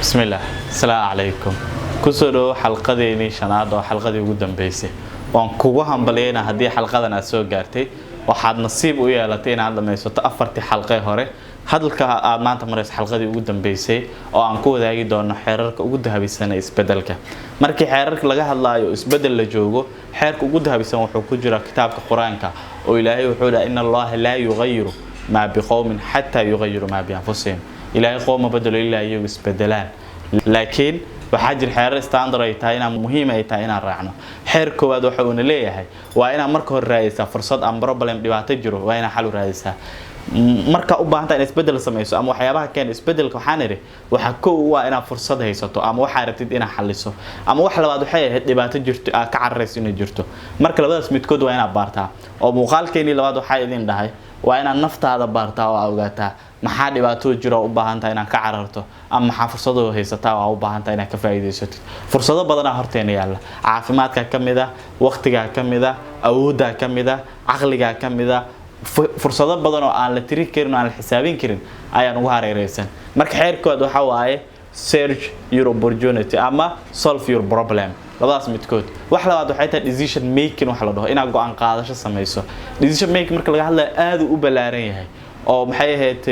Bismillaah, asalaamu calaykum. Kusoo dhawo xalqadeennii shanaad oo xalqadii ugu dambeysay. Waan kugu hambalyeynaa haddii xalqadan aad soo gaartay. Waxaad nasiib u yeelatay inaad dhamaysato afartii xalqee hore. Hadalka aad maanta marayso xalqadii ugu dambeysay oo aan ku wadaagi doono xeerarka ugu dahabisan ee isbedelka. Markii xeerarka laga hadlaayo isbedel la joogo, xeerka ugu dahabisan wuxuu ku jiraa kitaabka Qur-aanka, oo Ilaahay wuxuu dhahay: "إن الله لا يغير ما بقوم حتى يغيروا ما بأنفسهم." Ilaahay qooma bedelo ilaa iyagu isbedelaan. Laakiin waxaa jira xeerar standard ay tahay inaan muhiim ay tahay inaan raacno. Xeer koowaad waxa uuna leeyahay waa inaad marka hore raadisaa fursad ama problem. Dhibaato jiro waa inaad xal u raadisaa. Marka u baahan tahay inaad isbedel samayso ama waxyaabaha keena isbedelka, waxaan idhi waxaa kow u ah inaad fursad haysato ama waxaa rabtid inaad xaliso, ama wax labaad waxay ahayd dhibaato jirto aad ka cararayso inay jirto. Marka labadaas midkood waa inaad baartaa. Oo muuqaalkeenii labaad waxaa idin dhahay waa inaad naftaada baartaa oo aad ogaataa maxaa dhibaato jiro oo u baahan tahay inaad ka cararto, ama maxaa fursado haysataa oo aad u baahan tahay inaad ka faa'iidaysatid. Fursado badanaa horteena yaalla. Caafimaadka ka mid ah, waqtigaa ka mid ah, awooddaa ka mid ah, caqligaa ka mid ah. Fursado badan oo aan la tiri karin oo aan la xisaabin karin ayaan ugu hareereysan. Marka xeerkood waxa waaye search your opportunity ama solve your problem, labadaas midkood. Wax labaad waxay tahay decision making. Wax la dhaho inaad go-aan qaadasho samayso. Decision making marka laga hadlayo aad uu u ballaaran yahay, oo maxay ahayd,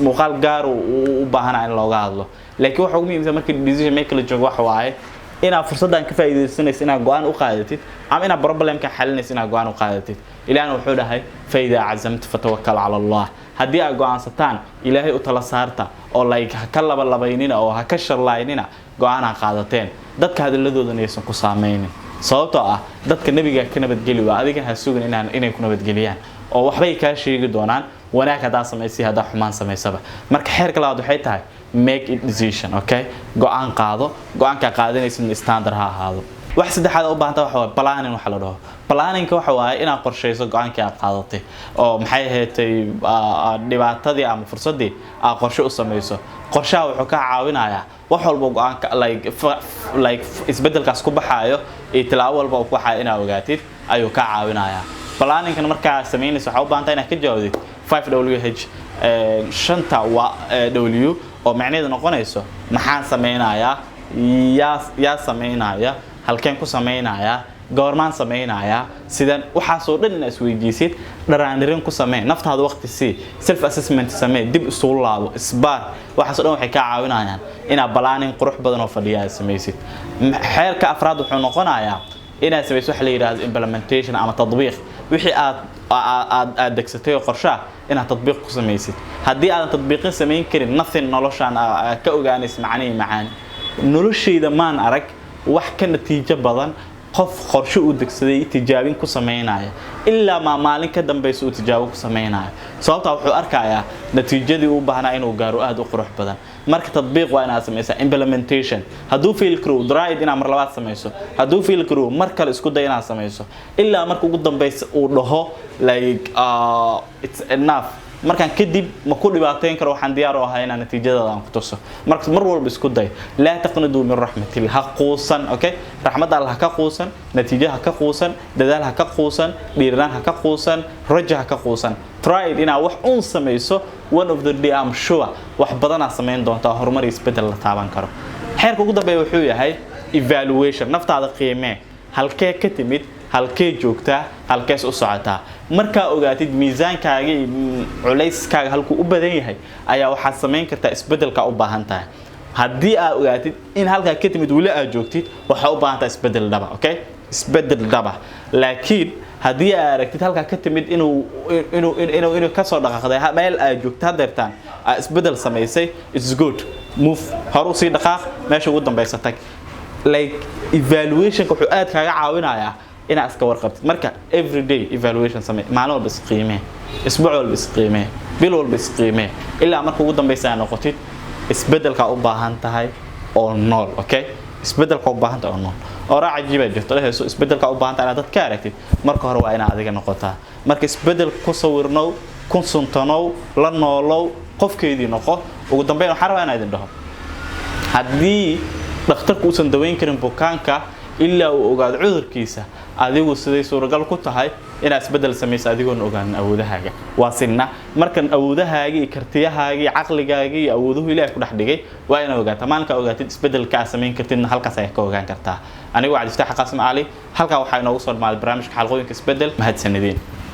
muuqaal gaar u baahanaa in looga hadlo. Laakiin waxa ugu muhiimsan marka decision making la joogo waxa waaye inaad fursaddan ka faa'iidaysanayso inaad go-aan u qaadatid, ama inaad problemka xalinayso inaad go-aan u qaadatid. Ilaahna wuxuu dhahay: "فإذا عزمت فتوكل على الله." Haddii aad go-aansataan, Ilaahay u tala saarta, oo like ha ka labalabaynina oo ha ka shallaynina go-aanaa qaadateen. Dadka hadalladoodana aysan ku saameynin, sababtoo ah dadka nebiga ka nabadgeli waa adigan ha sugin inay ku nabadgeliyaan, oo waxbay kaa sheegi doonaan, wanaag haddaa samaysay, haddaa xumaan samaysaba. Marka xeerka labaad waxay tahay make it decision, okay? Go-aan qaado. Go-aankaa qaadanaysid standard ha ahaado. Wax saddexaad u baahanta waxa waaye planning. Waxa la dhaho planningka waxa waaye inaad qorshayso go-aankii aad qaadatay, oo maxay ahayd, dhibaatadii ama fursaddii aad qorshe u samayso. Qorshaha wuxuu ka caawinayaa wax walba go-aanka like isbedelkaas ku baxaayo iyo tilaabo walba uu ku baxaayo inaad ogaatid ayuu ka caawinayaa. Planningkan markaa samaynaysa waxaa u baahan tahay inaad ka jawaabdid 5 WH, shanta waa W, oo macnaheedu noqonayso maxaan sameynayaa, yaa sameynaya, halkeen ku sameynayaa, goormaan sameynayaa, sidan. Waxaasoo dhan inaad isweydiisid, dharaanirin ku samee, naftaada waqti sii, self assessment samee, dib isugu laabo, isbaar. Waxaasoo dhan waxay kaa caawinayaan inaad planning qurux badan oo fadhiya aad samaysid. Xeerka afraad wuxuu noqonayaa inaad samayso waxa la yidhaahdo implementation ama tadbiiq. Wixii aad degsatay oo qorshaha inaad tadbiiq ku samaysid. Haddii aadan tadbiiqin samayn karin, nothing noloshaan aad ka ogaanaysa macnihii macaan. Noloshayda maan arag wax ka natiijo badan qof qorshe uu degsaday tijaabin ku sameynaya, ilaa maa maalin ka dambaysa uu tijaabo ku sameynayo, sababtaa wuxuu arkayaa natiijadii uu baahnaa inuu gaaro aad u qurux badan. Marka tadbiiq waa inaad samaysaa, implementation. Hadduu fail garow, try it inaad mar labaad samayso. Hadduu fail garow, mar kale isku day inaad samayso, ilaa marka ugu dambaysa uu dhaho like "It's enough, markaan kadib ma ku dhibaateyn karo, waxaan diyaar u ahay inaan natiijadada aan ku tuso." Marka mar walba isku day. لا تقنطوا من رحمة الله. Ha quusan, okay? Raxmadda Allah ha ka quusan, natiijo ha ka quusan, dadaal ha ka quusan, dhiiranaan ha ka quusan, rajo ha ka quusan. Try it inaad wax uun samayso. One of the day, I'm sure, wax badanaa samayn doontaa, horumar iyo isbedel la taaban karo. Xeerka ugu dambeeya wuxuu yahay evaluation. Naftaada qiimee. Halkee ka timid, halkee joogtaa, halkees u socotaa? Markaa ogaatid miisaankaaga iyo culayskaaga halkuu u badan yahay, ayaa waxaad samayn kartaa isbedelka u baahan tahay. Haddii aad ogaatid in halkaa ka timid weli aad joogtid, waxaa u baahan tahay isbedel dhaba, okay? Isbedel dhaba. Laakiin haddii aad aragtid halkaa ka timid inuu kasoo dhaqaaqday, meel aad joogto hadeertaan aad isbedel samaysay, it's good. Move, hor usii dhaqaaq, meesha ugu dambaysa tag. Like evaluationka wuxuu aad kaaga caawinayaa inaad iska warqabtid. Marka everyday evaluation samee. Maalin walba isqiimee, isbuuc walba isqiimee, bil walba isqiimee, ilaa marka ugu dambaysa aad noqotid isbedelka u baahan tahay oo nool, okay? Isbedelka u baahan tahay oo nool. Oo raac cajiibaa jirto dhehayso: isbedelka u baahan tahay inaad dad ka aragtid, marka hore waa inaad adiga noqotaa. Marka isbedel ku sawirnow, ku suntanow, la noolow, qofkeydii noqo. Ugu dambeyn waxaan rabaa inaan idin dhaho: haddii dhakhtarku uusan daweyn karin bukaanka ilaa uu ogaado cudurkiisa, adigu siday suuragal ku tahay Inaad isbeddel samayso adigoon ogaanin awoodahaaga waa sinna. Markan awoodahaaga iyo kartiyahaaga iyo caqligaaga iyo awooduhu Ilaahay ku dhex dhigay waa inaad ogaataa. Maalinkaa ogaatid isbeddelka aad samayn kartidna, halkaas ayaa ka ogaan kartaa. Anigu waa Cabdifataax Qaasim Cali. Halkaa waxaa inoogu soo dhamaaday barnaamijka xalqooyinka isbeddel. Mahadsanideen.